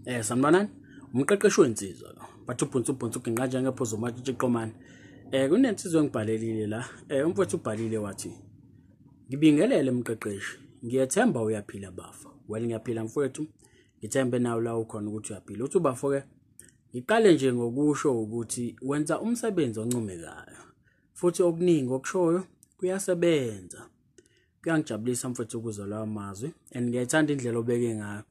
Sanibonani, umqeqeshi wensizwa lo. Bathi ubhunsu ubhunsu uginqa njengephuzu umatshitshi qomane. Kunensizwa engibhalelile la. Umfowethu ubhalile wathi, "Ngibingelele mqeqeshi, ngiyethemba uyaphila bafo." Well, ngiyaphila mfowethu. Ngithembe nawe la ukhona ukuthi uyaphila. Uthi ubafo ke, ngiqale nje ngokusho ukuthi wenza umsebenzi oncomekayo. Futhi okuningi okushoyo kuyasebenza. Kuyangijabulisa mfowethu ukuzwa lawo mazwi and ngiyayithanda indlela obeke ngayo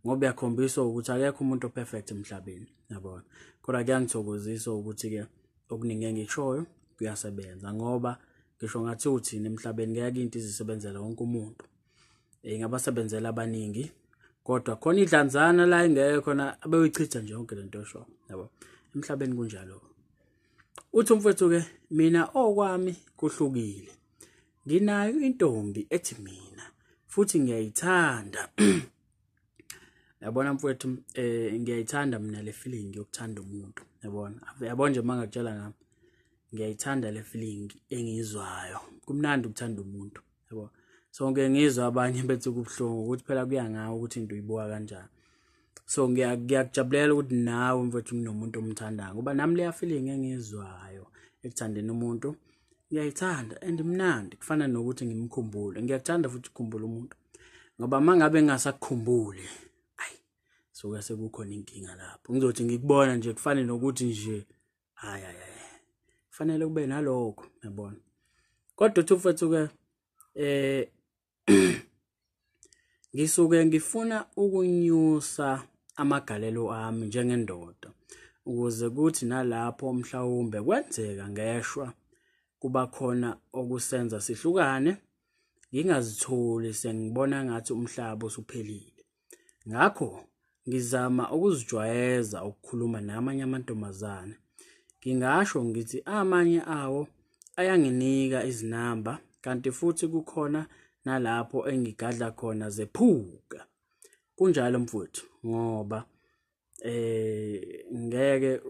ngoba uyakhombisa ukuthi akekho umuntu operfect emhlabeni, yabona. Kodwa kuyangithokozisa ukuthi-ke okuningi engikushoyo kuyasebenza ngoba ngisho ngathi uthini emhlabeni ngeke into izisebenzele wonke umuntu. Ingabasebenzela abaningi kodwa khona idlanzana la engeke khona abeyichitha nje yonke lento osho, yabo. Emhlabeni kunjalo. Uthi umfowethu ke, mina okwami kuhlukile. Nginayo intombi ethi mina futhi ngiyayithanda. Yabona mfowethu, ngiyayithanda mina le feeling yokuthanda umuntu, yabona. Yabona nje mangakutshela ngami, ngiyayithanda le feeling engiyizwayo. Kumnandi ukuthanda umuntu, yabo. So ngeke ngizwa abanye bethi kubuhlungu ukuthi phela kuya ngawe ukuthi into uyibuka kanjani. So ngiyakujabulela ukuthi nawe mfowethu kunomuntu omthandayo ngoba nami leya feeling engiyizwayo ekuthandeni umuntu ngiyayithanda and imnandi, kufana nokuthi ngimkhumbule. Ngiyakuthanda futhi ukukhumbula umuntu ngoba mangabe ngingasakukhumbuli, ayi suke sekukhona inkinga lapho. Ngizothi ngikubona nje kufane nokuthi nje hayi hayi hayi, kufanele kube nalokho, yabona. Kodwa uthi mfowethu ke, ngisuke ngifuna ukunyusa amagalelo ami njengendoda ukuze kuthi nalapho mhlawumbe kwenzeka ngeshwa kuba khona okusenza sihlukane, ngingazitholi sengibona ngathi umhlaba usuphelile. Ngakho ngizama ukuzijwayeza ukukhuluma namanye amantombazane. Ngingasho ngithi amanye awo ayanginika izinamba kanti futhi kukhona nalapho engigadla khona zephuka. Kunjalo mfowethu ngoba ngeke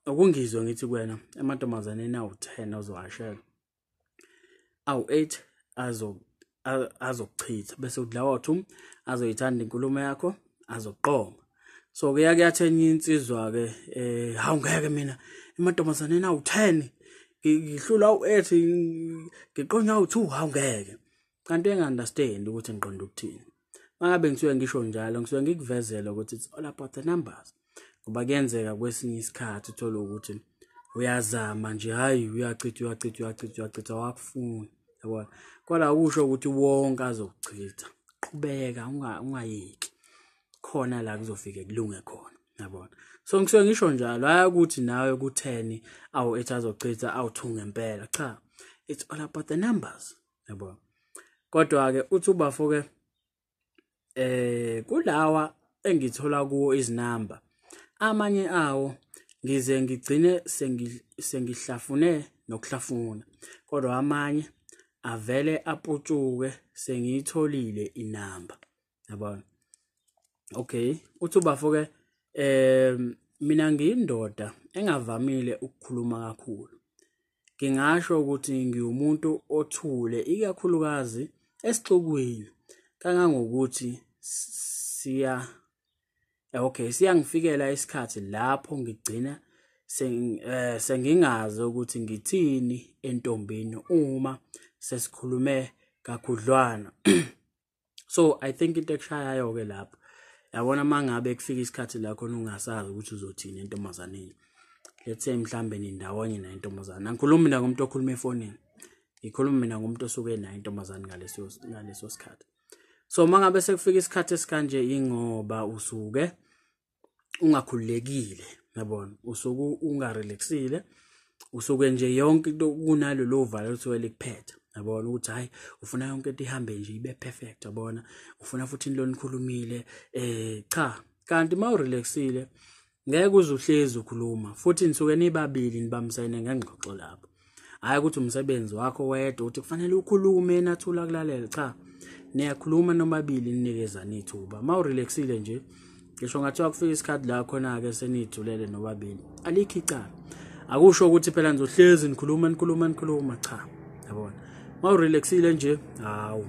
ukungizwe ngithi kuwena amantombazaneni awu-10 ozowashela awu-8 azokuchitha bese uthi lawa 2 azoyithanda inkulumo yakho, azoqoma. So kuya kuyathenye insizwa ke, hawu ngeke mina emantombazaneni awu-10 ngihlula awu-8 ngiqonywa awu-2, hawu ngeke. Kanti enga-understand ukuthi ngiqonda ukuthini. Mangabe ngisuke ngisho njalo, ngisuke ngikuvezela ukuthi it's all about the numbers. Ngoba kuyenzeka kwesinye isikhathi uthole ukuthi uyazama nje, hayi uyachitha uyachitha uyachitha uyachitha, awakufuni, yabona. Kodwa akusho ukuthi wonke azokuchitha. Qhubeka ungayeki, khona la kuzofike kulunge khona, yabona. So ngisuke ngisho njalo, hayi ukuthi nawe ku-10 awu-8 azochitha awu-2 ngempela, cha, it's all about the numbers, yabona. Kodwa ke uthi ubafo ke, kulawa engithola kuwo izinamba, amanye awo ngize ngigcine sengihlafune nokuhlafuna, kodwa amanye avele aputshuke sengiyitholile inamba, yabona. Okay, uthi ubafo ke, mina ngiyindoda engavamile ukukhuluma kakhulu. Ngingasho ukuthi ngiwumuntu othule ikakhulukazi esixukwini kangangokuthi siyangifikela isikhathi lapho ngigcina sengingazi ukuthi ngithini entombini uma sesikhulume kakhudlwana. So I think into ekushayayo ke lapho, yabona, mangabe kufika isikhathi la khona ungasazi ukuthi uzothini entombazaneni. Let's say mhlambe nindawonye naye intombazana, angikhulumi mina ngomuntu okhuluma efonini, ngikhuluma mina ngomuntu osuke naye intombazane ngaleso sikhathi. So mangabe sekufika isikhathi esikanje, ingoba usuke ungakhululekile, yabona, usuke ungarelaxile, usuke nje yonke into kunalolo valo olusuke likuphethe, yabona, ukuthi hayi ufuna yonke into ihambe nje ibe perfect, yabona, ufuna futhi into onikhulumile, cha. Kanti mawurelaxile ngeke uze uhlezi ukhuluma, futhi nisuke nibabili nibambisene ngengxoxo lapho. Hhayi ukuthi umsebenzi wakho wedwa ukuthi kufanele ukhulume nathula kulalela, cha, niyakhuluma nobabili ninikezane ithuba. Mawurelaxile nje, ngisho ngathiwa kufika isikhathi la khona-ke seniyithulele nobabili, alikho icala. Akusho ukuthi phela nizohlezi nikhuluma nikhuluma nikhuluma, cha, yabona. Mawurelaxile nje, hawu,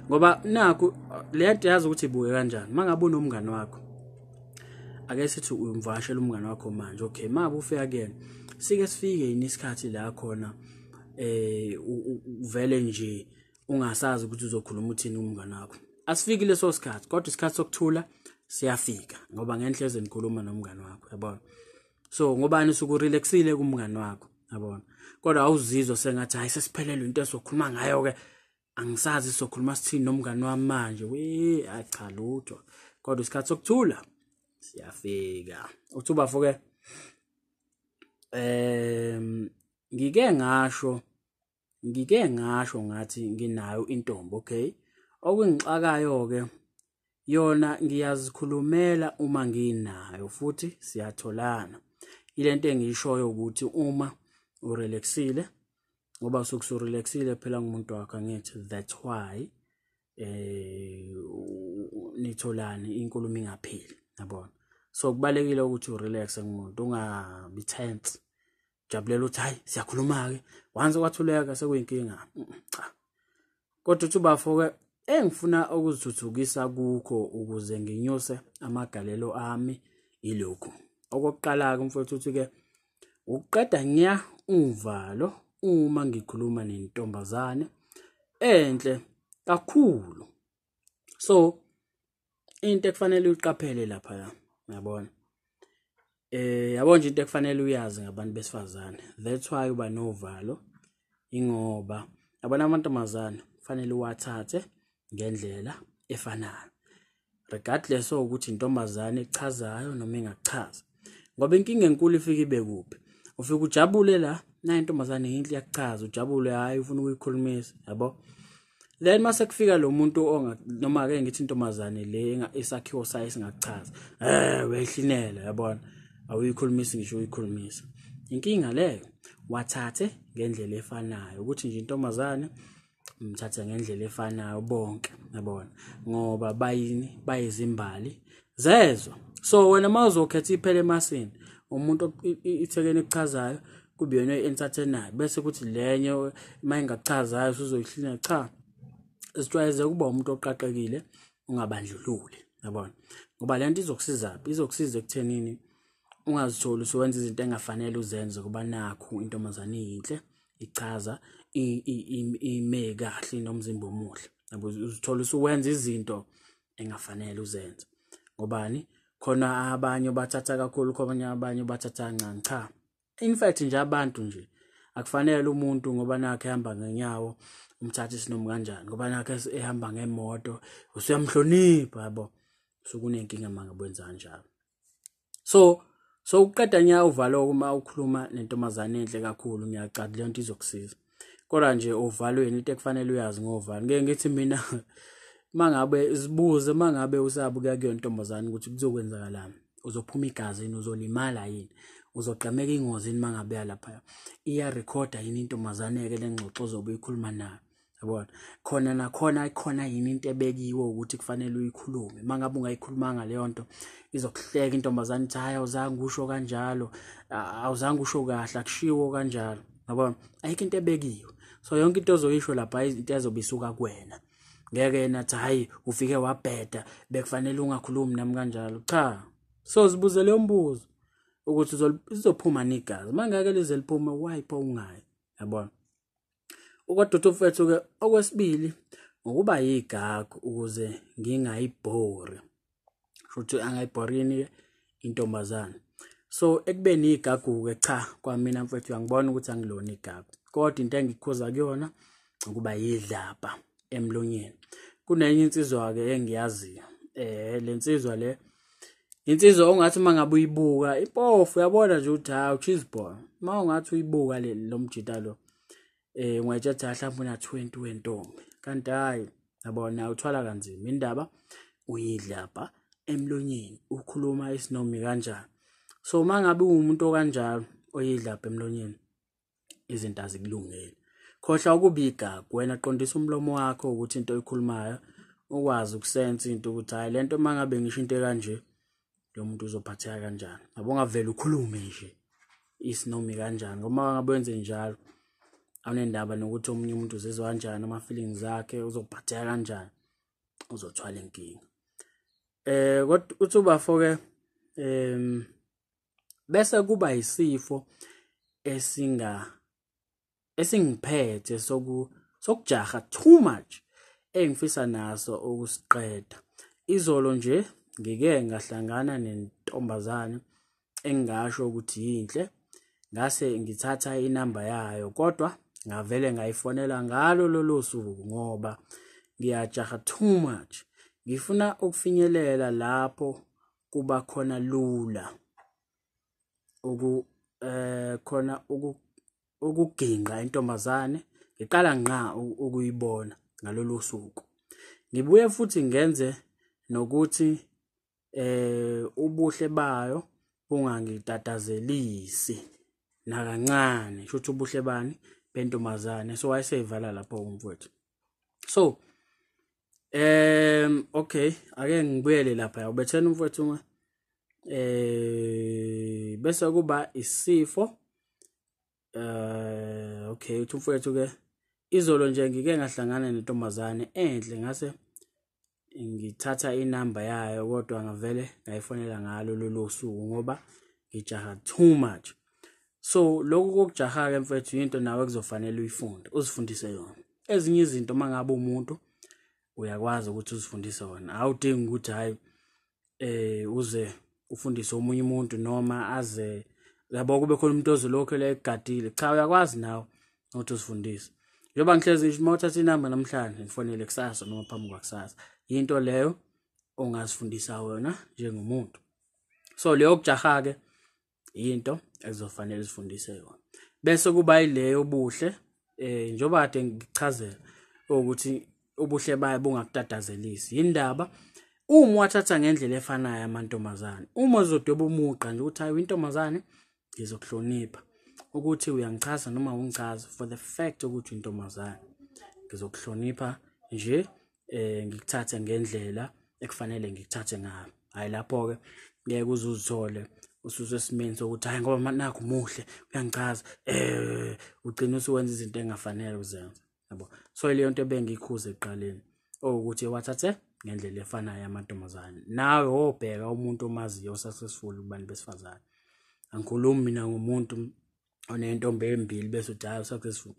ngoba nakhu le nto yazi ukuthi ibuke kanjani. Mangabe unomngani wakho Ake sithi umvakashela umngane wakho manje, okay, mabe ufika kuyena, sike sifike yini isikhathi la khona uvele nje ungasazi ukuthi uzokhuluma uthini umngane wakho? Asifiki leso sikhathi, kodwa isikhathi sokuthula siyafika, ngoba ngenhleze nikhuluma nomngane wakho, yabona. So ngobani usuke urelaxile kumngane wakho, yabona. Kodwa awuzizwa sengathi hayi sesiphelelwe into esokhuluma ngayo ke, angisazi sokhuluma sithini nomngane wami manje, we cha lutho. Kodwa isikhathi sokuthula siyafika. Uthi ubafo ke ngike ngasho ngathi nginayo intombi, okay. Okungixakayo ke yona ngiyazikhulumela uma nginayo futhi siyatholana. Ilento engiyishoyo ukuthi uma urelaxile, ngoba usuke usurelaxile phela ngumuntu wakho, angithi that's why nitholane inkulumo ingapheli, yabona. So kubalekile ukuthi urelaxe ngumuntu, ungabi tense, jabulela ukuthi hayi siyakhuluma ke, once kwathuleka sekuyinkinga, cha. Kodwa uthi ubafo ke engifuna ukuzithuthukisa kukho ukuze nginyuse amagalelo ami ilokhu. Okokuqala ke mfowethu uthi ke ukuqeda nya uvalo uma ngikhuluma nentombazane enhle kakhulu. So into ekufanele uyiqaphele lapha, uyabona, yabona nje into ekufanele uyazi ngabantu besifazane, that's why uba novalo, ingoba yabona amantombazane kufanele uwathathe ngendlela efanayo, regardless ukuthi intombazane echazayo noma engachaza. Ngoba inkinga enkulu ifike ibe kuphi? Ufike ujabule la, nayi intombazane inhle iyakuchaza, ujabule, hayi ufuna ukuyikhulumisa, yabo. Then mase kufika lo muntu noma ke ngithi intombazane le isakhiwo sayo singakuchaza, uyayihlinela, yabona, awuyikhulumisi ngisho uyikhulumisa. Inkinga leyo, wathathe ngendlela efanayo, ukuthi nje intombazane umthathe ngendlela efanayo bonke, yabona, ngoba bayini, bayizimbali zezwa. So wena mawuzokhetha iphele emasini, umuntu ithekeni ekuchazayo kube yona entertainer, bese kuthi lenye mayingakuchazayo usuzoyihlina. Cha, sijwayeze ukuba umuntu oqaqekile, ungabandlululi, yabona, ngoba lento izokusiza, izokusiza ekuthenini ungazitholi usuwenza izinto engafanele uzenze, kuba nakho intombazane inhle ichaza ime kahle nomzimba omuhle, yabo, uzithola usuwenza izinto engafanele uzenze. Ngobani? Khona abanye bathatha kakhulu, khona abanye bathatha kancane. Cha, in fact nje abantu nje akufanele umuntu ngoba nakhe ehamba ngenyawo umthathe isinomi kanjani, ngoba nakhe ehamba ngemoto usuyamhlonipha, yabo. So kunenkinga mangabe wenza kanjalo. So ukuqeda nya uvalo uma ukhuluma nentombazane enhle kakhulu, ngiyacabanga leyo nto izokusiza. Kodwa nje ovalweni into ekufanele uyazi ngovalo, ngeke ngithi mina mangabe sibuze, mangabe usabuka kuyo intombazane ukuthi kuzokwenzakalani, uzophuma igazi yini, uzolimala yini, uzogqameka ingozi yini mangabe lapha, iya recorda yini intombazane ke lengxoxo ozobe uyikhuluma nayo, yabona. Khona nakhona ikhona yini into ebekiwe ukuthi kufanele uyikhulume, mangabe ungayikhulumanga leyo nto izokuhleka intombazane ithi hayi awuzange usho kanjalo, awuzange usho kahle, akushiwo kanjalo, yabona. Ayikho into ebekiwe, so yonke into ozoyisho lapha into ezobe isuka kuwena. Ngeke yena athi hayi ufike wabheda bekufanele ungakhulumi nami kanjalo. Cha, so zibuze leyo mbuzo ukuthi izophuma negazi, mangeke lize liphume, why pho ungayi, yabona. Kodwa mfethu ke okwesibili ukuba yigagu ukuze ngingayibhori, futhi angayibhorini ke intombazane. So ekubeni igagu ke, cha kwamina mfethu uyangibona ukuthi angilona igagu, kodwa into engikukhuza kuyona ukuba yidlapha emlonyeni. Kunenye insizwa ke engiyaziyo, le nsizwa le insizwa ongathi mangabe uyibuka impofu, uyabona nje ukuthi hawu cheese ball, mawungathi uyibuka le lo mjita lo, ungayitshatha mhlawumbe una 20 wentombi, kanti hayi, yabona, uthwala kanzima indaba, uyidlapha emlonyeni, ukhuluma isinomi kanjani. So mangabe uwumuntu okanjalo oyidlapha emlonyeni, izinto azikulungeli. Khohlwa ukuba igagu, wena qondisa umlomo wakho ukuthi into oyikhulumayo ukwazi ukusensa into ukuthi hayi lento mangabe ngisho into ekanje lo muntu uzophatheka kanjani, yabo, ungavele ukhulume nje isinomi kanjani, ngoba ngabe wenze njalo awunendaba nokuthi omunye umuntu uzizwa kanjani, ama feelings akhe uzophatheka kanjani, uzothwala inkinga. Kodwa uthi ubafo ke Bese kuba isifo esingiphethe sokujaha too much engifisa naso ukusiqeda. Izolo nje ngike ngahlangana nentombazane engingasho ukuthi yinhle, ngase ngithatha inamba yayo kodwa ngavele ngayifonela ngalo lolo suku ngoba ngiyajaha too much. Ngifuna ukufinyelela lapho kuba khona lula ukuginqa intombazane ngiqala ngqa ukuyibona ngalolu suku. Ngibuye futhi ngenze nokuthi ubuhle bayo bungangitatazelisi nakancane, shuthi ubuhle bani bentombazane. So wayeseyivala lapho umfowethu. So okay, ake ngibuyele lapha ubethena umfowethu bese kuba isifo. Okay, uthi umfowethu ke izolo nje ngike ngahlangana nentombazane enhle ngase ngithatha inamba yayo kodwa ngavele ngayifonela ngalo lolo suku ngoba ngijaha too much. So lokhu kokujaha ke mfethu into nawe kuzofanele uyifunde, uzifundise yona. Ezinye izinto mangabe umuntu uyakwazi ukuthi uzifundise wona, awudingi ukuthi hayi uze ufundise omunye umuntu noma aze yabo kube khona umuntu ozolokhu egadile. Cha, uyakwazi nawe ukuthi uzifundise. Njengoba ngihlezi ngisho uma uthatha inamba namhlanje ngifonele kusasa noma phambi kwakusasa, into leyo ongazifundisa wena njengomuntu. So leyo kujaha ke into ekuzofanele uzifundise yona. Bese kuba yileyo buhle njengoba kade ngichazela ukuthi ubuhle bayo bungakutatazelisi. Indaba uma wathatha ngendlela efanayo amantombazane, uma uzodweba umugqa nje ukuthi hayi intombazane ngizokuhlonipha, ukuthi uyangichaza noma ungichaza, for the fact ukuthi intombazane ngizokuhlonipha nje, ngikuthathe ngendlela ekufanele ngikuthathe ngayo. Hayi lapho ke ngeke uzuzithole ususesimeni sokuthi hayi ngoba nakho muhle uyangichaza, ugcina usuwenza izinto engafanele uzenze, yabo. So leyo nto ebengikhuza ekuqaleni ukuthi wathathe ngendlela efanayo amantombazane. Nawe wobheka umuntu omaziyo successful kubantu besifazane. Angikhulumi mina ngomuntu onentombi embili bese uthi hayi successful.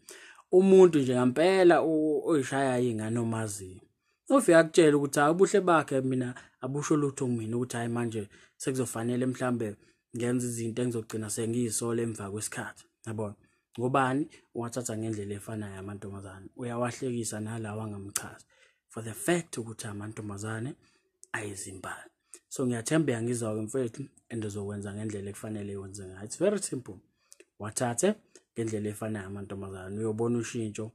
Umuntu nje ngempela oyishaya ingane omaziyo, ufika akutshela ukuthi hayi ubuhle bakhe mina abusho lutho kumina, ukuthi hayi manje sekuzofanele mhlambe ngenze izinto engizogcina sengiyisola emva kwesikhathi, yabona. Ngobani wathatha ngendlela efanayo amantombazane, uyawahlekisa nalawa angamchaza for the fact ukuthi amantombazane ayizimbali. So ngiyathemba uyangizwa-ke mfethu, and uzokwenza ngendlela ekufanele wenze ngayo. It's very simple, wathathe ngendlela efanayo amantombazane, uyobona ushintsho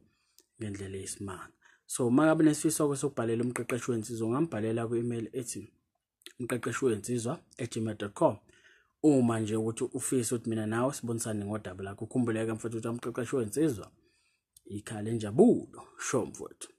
ngendlela eyisimanga. So uma ngabe nesifiso sokubhalela umqeqeshi wensizwa, ungambhalela ku-email ethi umqeqeshi wensizwa@gmail.com. Uma nje ukuthi ufisa ukuthi mina nawe sibonisane ngodaba lakho, ukhumbuleke mfethu ukuthi umqeqeshi wensizwa ikhala enjabulo. Sho mfethu.